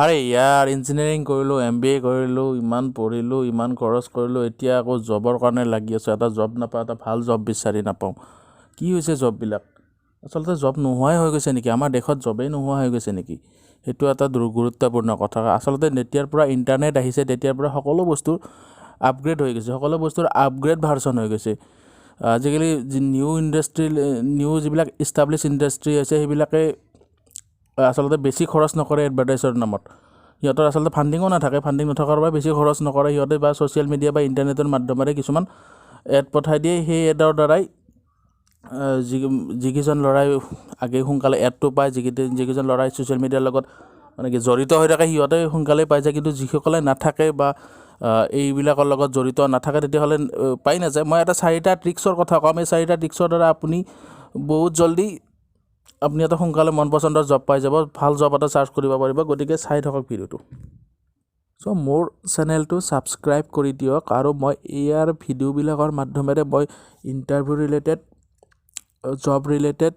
আৰে ইয়াৰ, ইঞ্জিনিয়াৰিং কৰিলোঁ, এমবিএ কৰিলোঁ, ইমান পঢ়িলোঁ, ইমান খৰচ কৰিলোঁ, এতিয়া আকৌ জবৰ কাৰণে লাগি আছোঁ। এটা জব নাপাওঁ, এটা ভাল জব বিচাৰি নাপাওঁ। কি হৈছে জববিলাক? আচলতে জব নোহোৱাই হৈ গৈছে নেকি? আমাৰ দেশত জবেই নোহোৱা হৈ গৈছে নেকি? সেইটো এটা গুৰুত্বপূৰ্ণ কথা। আচলতে যেতিয়াৰ পৰা ইণ্টাৰনেট আহিছে, তেতিয়াৰ পৰা সকলো বস্তু আপগ্ৰেড হৈ গৈছে, সকলো বস্তুৰ আপগ্ৰেড ভাৰ্চন হৈ গৈছে। আজিকালি নিউ ইণ্ডাষ্ট্ৰি, নিউ যিবিলাক ইষ্টাব্লিছ ইণ্ডাষ্ট্ৰি হৈছে, সেইবিলাকে আচলতে বেছি খৰচ নকৰে এডভাৰটাইজৰ নামত। সিহঁতৰ আচলতে ফাণ্ডিঙো নাথাকে। ফাণ্ডিং নথকাৰ বাবে বেছি খৰচ নকৰে সিহঁতে বা ছ'চিয়েল মিডিয়া বা ইণ্টাৰনেটৰ মাধ্যমেৰে কিছুমান এড পঠাই দিয়ে। সেই এডৰ দ্বাৰাই যিকেইজন ল'ৰাই আগে সোনকালে এডটো পায়, যিকেইজন ল'ৰাই ছ'চিয়েল মিডিয়াৰ লগত মানে কি জড়িত হৈ থাকে, সিহঁতে সোনকালে পাই যায়। কিন্তু যিসকলে নাথাকে বা এইবিলাকৰ লগত জড়িত নাথাকে, তেতিয়াহ'লে পাই নাযায়। মই এটা চাৰিটা ট্ৰিক্সৰ কথা ক'ম। এই চাৰিটা ট্ৰিক্সৰ দ্বাৰা আপুনি বহুত জল্দি আপুনি এটা সোনকালে মন পচন্দৰ জব পাই যাব, ভাল জব এটা চাৰ্চ কৰিব পাৰিব। গতিকে চাই থাকক ভিডিঅ'টো। চ' মোৰ চেনেলটো ছাবস্ক্ৰাইব কৰি দিয়ক আৰু মই ইয়াৰ ভিডিঅ'বিলাকৰ মাধ্যমেৰে মই ইণ্টাৰভিউ ৰিলেটেড, জব ৰিলেটেড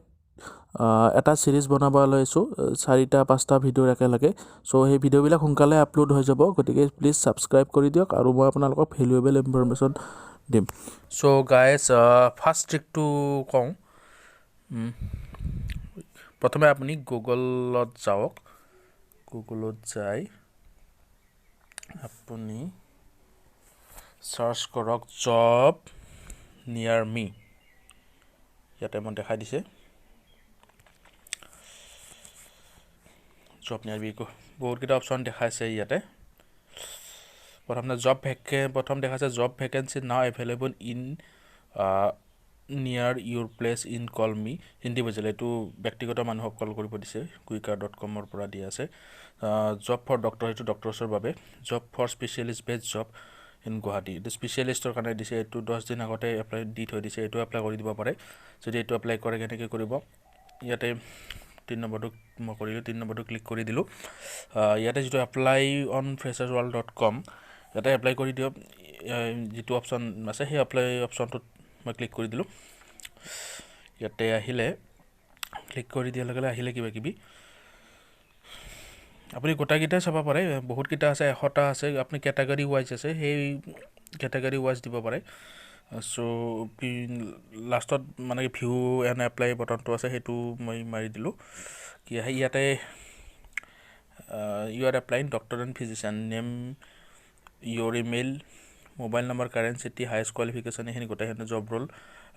এটা ছিৰিজ বনাব লৈছোঁ, চাৰিটা পাঁচটা ভিডিঅ'ৰ একেলগে। চ' সেই ভিডিঅ'বিলাক সোনকালে আপলোড হৈ যাব। গতিকে প্লিজ ছাবস্ক্ৰাইব কৰি দিয়ক আৰু মই আপোনালোকক ভেলুৱেবল ইনফৰমেশ্যন দিম। চ' গাইজ, ফাৰ্ষ্ট ট্ৰিকটো কওঁ। প্ৰথমে আপুনি গুগলত যাওক। গুগলত যাই আপুনি চাৰ্চ কৰক জব নিয়াৰ মি। ইয়াতে মই দেখাই দিছে জব নিয়াৰ মি, বহুতকেইটা অপশ্যন দেখাইছে ইয়াতে। প্ৰথমতে প্ৰথম দেখাইছে job vacancy now available in near your place in call me individual. এইটো ব্যক্তিগত মানুহক কল কৰিব দিছে, কুইকাৰ.কমৰ পৰা দিয়া আছে। জব ফৰ ডক্টৰ, এইটো ডক্টৰছৰ বাবে। Job for specialist, best job in Guwahati, এইটো স্পেচিয়েলিষ্টৰ কাৰণে দিছে। এইটো 10 দিন আগতে এপ্লাই দি থৈ দিছে। এইটো এপ্লাই কৰি দিব পাৰে। যদি এইটো এপ্লাই কৰে, কেনেকৈ কৰিব? ইয়াতে তিনি নম্বৰটো মই কৰিলোঁ, তিনি নম্বৰটো ক্লিক কৰি দিলোঁ। ইয়াতে যিটো apply on freshersworld.com, ইয়াতে এপ্লাই কৰি দিয়ক। যিটো অপশ্যন আছে, সেই এপ্লাই অপশ্যনটোত মই ক্লিক কৰি দিলোঁ। ইয়াতে আহিলে, ক্লিক কৰি দিয়াৰ লগে লগে আহিলে কিবা কিবি। আপুনি গোটেইকেইটাই চাব পাৰে, বহুতকেইটা আছে, 100টা আছে। আপুনি কেটেগৰী ৱাইজ আছে, সেই কেটেগৰী ৱাইজ দিব পাৰে। চ' লাষ্টত মানে ভিউ এণ্ড এপ্লাই বটনটো আছে, সেইটো মই মাৰি দিলোঁ। কি আহে ইয়াতে? You are applying doctor and physician, name, your email, mobile number, current city, highest qualification, এইখিনি গোটেইখিনি জব ৰ'ল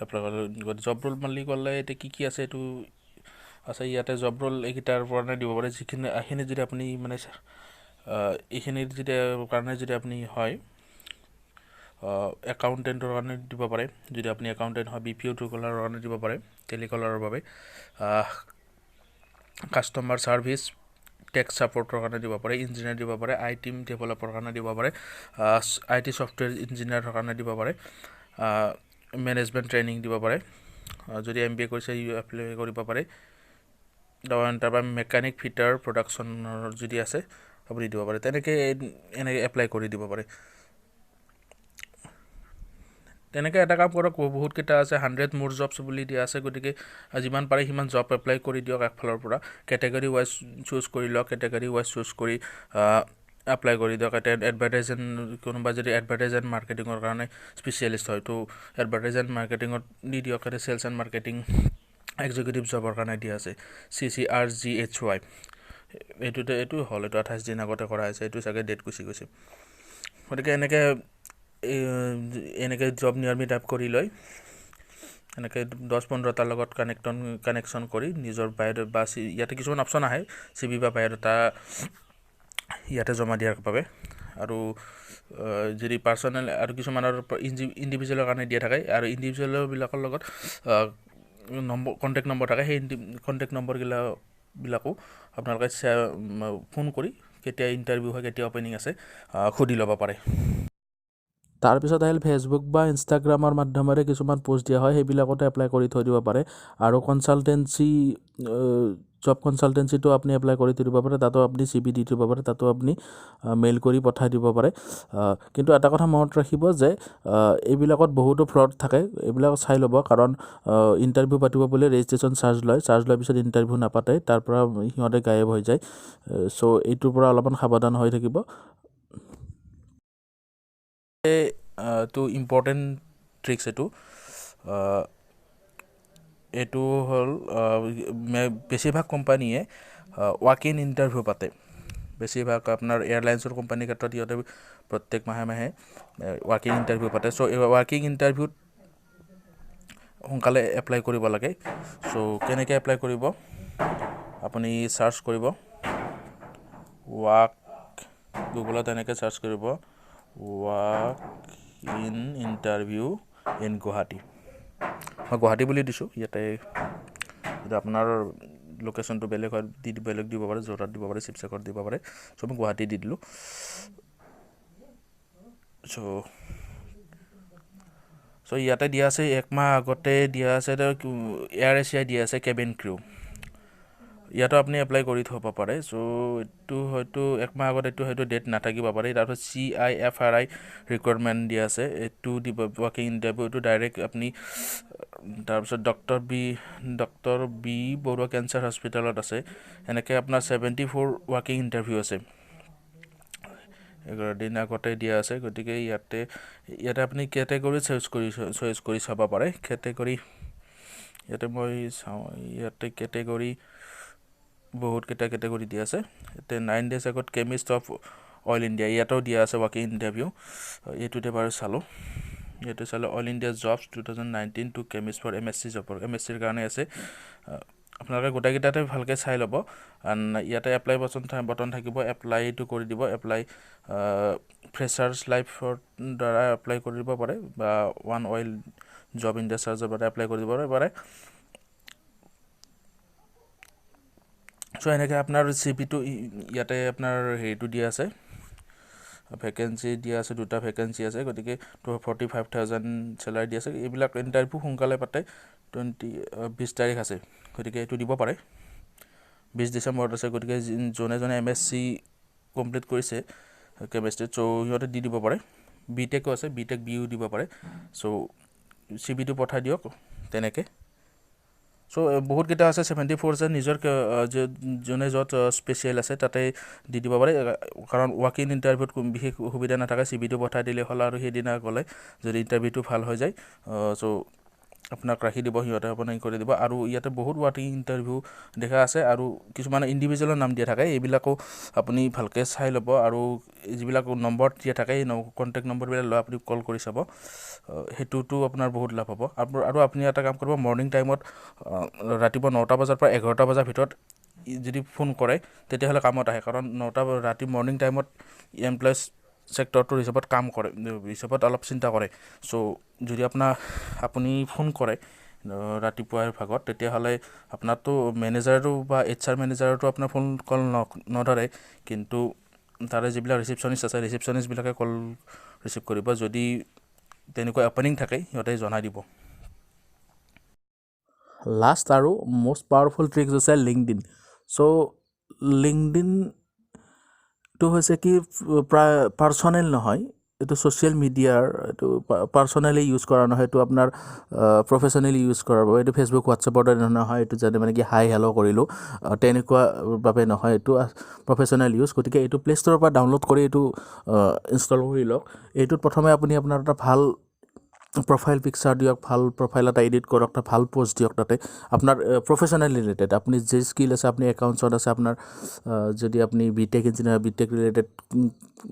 এপ্লাই। জব ৰ'ল বুলি ক'লে এতিয়া কি কি আছে, এইটো আছে ইয়াতে। জব ৰ'ল এইকেইটাৰ কাৰণে দিব পাৰে। যিখিনি এইখিনি যদি আপুনি মানে এইখিনিৰ যদি কাৰণে যদি আপুনি হয়, একাউণ্টেণ্টৰ কাৰণে দিব পাৰে। যদি আপুনি একাউণ্টেণ্ট হয়, বিপিঅ' ট্ৰুকলাৰৰ কাৰণে দিব পাৰে, টেলিকলাৰৰ বাবে, কাষ্টমাৰ ছাৰ্ভিচ, টেক ছাপৰ্টৰ কাৰণে দিব পাৰে, ইঞ্জিনিয়াৰ দিব পাৰে, I T ডেভেলপৰ কাৰণে দিব পাৰে, I T software ইঞ্জিনিয়াৰৰ কাৰণে দিব পাৰে, মেনেজমেণ্ট ট্ৰেইনিং দিব পাৰে। যদি এমবিএ কৰিছে, ইউ এপ্লাই কৰিব পাৰে। তাৰপৰা মেকানিক, ফিটাৰ, প্ৰডাকশ্যনৰ যদি আছে, আপুনি দিব পাৰে। তেনেকৈ এনেকৈ এপ্লাই কৰি দিব পাৰে। তেনেকৈ এটা কাম কৰক, বহুতকেইটা আছে, 100 মোৰ জবছ বুলি দিয়া আছে। গতিকে যিমান পাৰে সিমান জব এপ্লাই কৰি দিয়ক। একফালৰ পৰা কেটেগৰী ৱাইজ চুজ কৰি লওক, কেটেগৰী ৱাইজ চুজ কৰি এপ্লাই কৰি দিয়ক। এতিয়া এডভাৰটাইজ এণ্ড কোনোবা যদি এডভাৰটাইজ এণ্ড মাৰ্কেটিঙৰ কাৰণে স্পেচিয়েলিষ্ট হয়, তো এডভাৰটাইজ এণ্ড মাৰ্কেটিঙত দি দিয়ক। ইয়াতে চেলছ এণ্ড মাৰ্কেটিং এক্সিকিউটিভ জবৰ কাৰণে দিয়া আছে, CCRGHY। এইটোতে এইটো হ'ল, এইটো 28 দিন আগতে কৰা হৈছে, এইটো চাগে ডেট গুচি গৈছে। গতিকে এনেকৈ জব নিয়াৰ মি টাইপ কৰি লৈ এনেকৈ 10-15টাৰ লগত কানেকশ্যন কৰি নিজৰ বায়'ডাটা বা ইয়াতে কিছুমান অপশ্যন আহে, চি ভি বা বায়'ডাটা ইয়াতে জমা দিয়াৰ বাবে। আৰু যদি পাৰ্চনেল আৰু কিছুমানৰ ইণ্ডিভিজুৱেলৰ কাৰণে দিয়া থাকে আৰু ইণ্ডিভিজুৱেলবিলাকৰ লগত নম্বৰ, কণ্টেক্ট নম্বৰ থাকে, সেই কণ্টেক্ট নম্বৰবিলাকো আপোনালোকে ফোন কৰি কেতিয়া ইণ্টাৰভিউ হয়, কেতিয়া অ'পেনিং আছে, সুধি ল'ব পাৰে। তাৰপিছত আহিল ফেচবুক বা ইনষ্টাগ্ৰামৰ মাধ্যমেৰে কিছুমান প'ষ্ট দিয়া হয়, সেইবিলাকতো এপ্লাই কৰি থৈ দিব পাৰে। আৰু কনচালটেঞ্চি জব কনচালটেঞ্চিটো আপুনি এপ্লাই কৰি থৈ দিব পাৰে। তাতো আপুনি চিভি দি দিব পাৰে, তাতো আপুনি মেইল কৰি পঠাই দিব পাৰে। কিন্তু এটা কথা মনত ৰাখিব যে এইবিলাকত বহুতো ফ্ৰড থাকে। এইবিলাক চাই ল'ব, কাৰণ ইণ্টাৰভিউ পাতিব বুলি ৰেজিষ্ট্ৰেশ্যন চাৰ্জ লয়, চাৰ্জ লোৱাৰ পিছত ইণ্টাৰভিউ নাপাতে, তাৰ পৰা সিহঁতে গায়ব হৈ যায়। চ' এইটোৰ পৰা অলপমান সাৱধান হৈ থাকিব। এইটো ইম্পৰ্টেণ্ট ট্ৰিক্স। এইটো হ'ল, বেছিভাগ কোম্পানীয়ে ৱাক ইন ইণ্টাৰভিউ পাতে। বেছিভাগ আপোনাৰ এয়াৰলাইন্সৰ কোম্পানীৰ ক্ষেত্ৰত সিহঁতে প্ৰত্যেক মাহে মাহে ৱাক ইন ইণ্টাৰভিউ পাতে। চ' এই ৱাক ইন ইণ্টাৰভিউত সোনকালে এপ্লাই কৰিব লাগে। চ' কেনেকৈ এপ্লাই কৰিব? আপুনি চাৰ্চ কৰিব ৱাক, গুগলত এনেকৈ চাৰ্চ কৰিব, "walk in interview in Guwahati"। মই গুৱাহাটী বুলি দিছোঁ ইয়াতে। যদি আপোনাৰ লোকেশ্যনটো বেলেগ হয়, বেলেগ দিব পাৰে, যোৰহাট দিব পাৰে, শিৱসাগৰ দিব পাৰে। চ' মই গুৱাহাটী দি দিলোঁ। চ' ইয়াতে দিয়া আছে, একমাহ আগতে দিয়া আছে, এয়াৰ এছিয়াই দিয়া আছে কেবিন ক্ৰিউ। ইয়াতো আপুনি এপ্লাই কৰি থ'ব পাৰে। চ' এইটো হয়তো একমাহ আগত এইটো হয়তো ডেট নাথাকিব পাৰে। তাৰপিছত চিআইএফআৰআই ৰিকুৱাৰমেণ্ট দিয়া আছে, এইটো দিব ৱাক ইন ইণ্টাৰভিউ, এইটো ডাইৰেক্ট আপুনি। তাৰপিছত ডক্টৰ বি বৰুৱা কেঞ্চাৰ হস্পিটেলত আছে। এনেকৈ আপোনাৰ 74 ৱাক ইন ইণ্টাৰভিউ আছে, 11 দিন আগতে দিয়া আছে। গতিকে ইয়াতে আপুনি কেটেগৰী চইচ কৰি চাব পাৰে। কেটেগৰী ইয়াতে মই চাওঁ, ইয়াতে কেটেগৰী বহুতকেইটা কেটেগৰী দিয়া আছে। ইয়াতে 9 ডেজ আগত কেমিষ্ট অফ অইল ইণ্ডিয়া, ইয়াতেও দিয়া আছে ৱাক ইন ইণ্টাৰভিউ। এইটোতে বাৰু চালোঁ, ইয়াতে চালোঁ Oil India jobs 2019 to chemist for MSc জবৰ, এমএছচিৰ কাৰণে আছে। আপোনালোকে গোটেইকেইটাতে ভালকৈ চাই ল'ব। ইয়াতে এপ্লাই বটন থাকিব, এপ্লাইটো কৰি দিব। এপ্লাই ফ্ৰেচাৰ্ছ লাইফৰ দ্বাৰা এপ্লাই কৰি দিব পাৰে বা ওৱান অইল জব ইণ্ডিয়া চাৰ্জৰ দ্বাৰা এপ্লাই কৰি দিব পাৰে। চ' এনেকৈ আপোনাৰ চিভিটো, ইয়াতে আপোনাৰ হেৰিটো দিয়া আছে, ভেকেঞ্চি দিয়া আছে, দুটা ভেকেঞ্চি আছে। গতিকে 45,000 চেলাৰী দি আছে। এইবিলাক ইণ্টাৰভিউ সোনকালে পাতে। 20 তাৰিখ আছে, গতিকে এইটো দিব পাৰে। 20 ডিচেম্বৰত আছে। গতিকে যোনে যোনে এমএছচি কমপ্লিট কৰিছে কেমেষ্ট্ৰিত, চ' সিহঁতে দি দিব পাৰে। বি টেকো আছে, বি টেক বিও দিব পাৰে। চ' চিভিটো পঠাই দিয়ক তেনেকৈ। চ' বহুতকেইটা আছে, 74 আছে। নিজৰ যোনে য'ত স্পেচিয়েল আছে, তাতে দি দিব পাৰে। কাৰণ ৱাক ইন ইণ্টাৰভিউত বিশেষ অসুবিধা নাথাকে। চিভিটো পঠাই দিলে হ'ল আৰু সেইদিনা গ'লে যদি ইণ্টাৰভিউটো ভাল হৈ যায়, চ' আপোনাক ৰাখি দিব সিহঁতে, আপোনাক কৰি দিব। আৰু ইয়াতে বহুত ৱাক ইন ইণ্টাৰভিউ দেখা আছে আৰু কিছুমান ইণ্ডিভিজুৱেলৰ নাম দিয়া থাকে। এইবিলাকো আপুনি ভালকৈ চাই ল'ব আৰু যিবিলাক নম্বৰ দিয়া থাকে, এই কণ্টেক্ট নম্বৰবিলাক লৈ আপুনি কল কৰি চাব। সেইটোতো আপোনাৰ বহুত লাভ হ'ব। আৰু আপুনি এটা কাম কৰিব, মৰ্ণিং টাইমত ৰাতিপুৱা 9টা বজাৰ পৰা 11টা বজাৰ ভিতৰত যদি ফোন কৰে, তেতিয়াহ'লে কামত আহে। কাৰণ 9টা ৰাতি মৰ্ণিং টাইমত এমপ্লয়জ ছেক্টৰটোৰ হিচাপত কাম কৰে, হিচাপত অলপ চিন্তা কৰে। চ' যদি আপুনি ফোন কৰে ৰাতিপুৱাৰ ভাগত, তেতিয়াহ'লে আপোনাৰতো মেনেজাৰটো বা এইচআৰ মেনেজাৰটো আপোনাৰ ফোন কল নধৰে, কিন্তু তাৰে যিবিলাক ৰিচিপশ্যনিষ্ট আছে, ৰিচিপশ্যনিষ্টবিলাকে কল ৰিচিভ কৰিব। যদি তেনেকুৱা অ'পেনিং থাকে, সিহঁতে জনাই দিব। লাষ্ট আৰু মষ্ট পাৱাৰফুল ট্ৰিক্স হৈছে লিংকডিন। চ' লিংকডিনটো হৈছে কি, প্ৰায় পাৰ্চনেল নহয়, এইটো ছ'চিয়েল মিডিয়াৰ, এইটো পাৰ্চনেলি ইউজ কৰা নহয়, এইটো আপোনাৰ প্ৰফেচনেলি ইউজ কৰাৰ বাবে। এইটো ফেচবুক, হোৱাটছএপৰ দৰে নহয়। এইটো যাতে মানে কি হাই হেল্ল' কৰিলোঁ, তেনেকুৱা বাবে নহয়, এইটো প্ৰফেচনেল ইউজ। গতিকে এইটো প্লে ষ্ট'ৰৰ পৰা ডাউনলোড কৰি এইটো ইনষ্টল কৰি লওক। এইটোত প্ৰথমে আপুনি আপোনাৰ এটা ভাল প্ৰফাইল পিকচাৰ দিয়ক, ভাল প্ৰফাইল এটা এডিট কৰক, এটা ভাল প'ষ্ট দিয়ক। তাতে আপোনাৰ প্ৰফেচনেল ৰিলেটেড আপুনি যি স্কিল আছে, আপুনি একাউণ্টছত আছে, আপোনাৰ যদি আপুনি B tech engineer, B tech related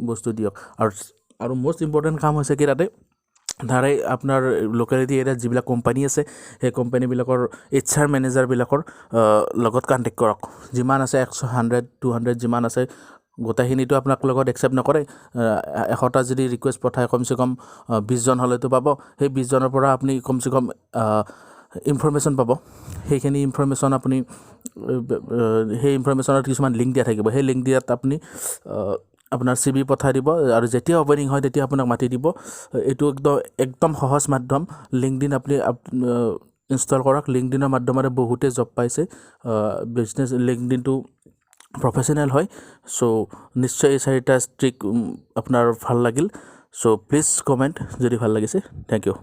বস্তু দিয়ক। আৰু মষ্ট ইম্পৰ্টেণ্ট কাম হৈছে কি, তাতে তাৰে আপোনাৰ লোকেলিটি এৰিয়াত যিবিলাক কোম্পানী আছে, সেই কোম্পানীবিলাকৰ এইচআৰ মেনেজাৰবিলাকৰ লগত কণ্টেক্ট কৰক। যিমান আছে, 100, 100, 200 যিমান আছে, গোটেইখিনিতো আপোনাক লগত একচেপ্ট নকৰে। 100টা যদি ৰিকুৱেষ্ট পঠায়, কমচে কম 20জন হ'লেতো পাব। সেই 20জনৰ পৰা আপুনি কমচে কম ইনফৰ্মেশ্যন পাব। সেইখিনি ইনফৰ্মেশ্যন আপুনি, সেই ইনফৰ্মেশ্যনত কিছুমান লিংক দিয়া থাকিব। সেই লিংক দিয়াত আপুনি আপোনাৰ চিভি পঠাই দিব আৰু যেতিয়া অ'পেনিং হয়, তেতিয়া আপোনাক মাতি দিব। এইটো একদম একদম সহজ মাধ্যম লিংকডিন। আপুনি ইনষ্টল কৰক। লিংকডিনৰ মাধ্যমেৰে বহুতে জব পাইছে। বিজনেছ লিংকডিনটো প্ৰফেচনেল হয়। চ' নিশ্চয় এই চাৰিটা ট্ৰিক আপোনাৰ ভাল লাগিল। চ' প্লিজ কমেণ্ট যদি ভাল লাগিছে। Thank U.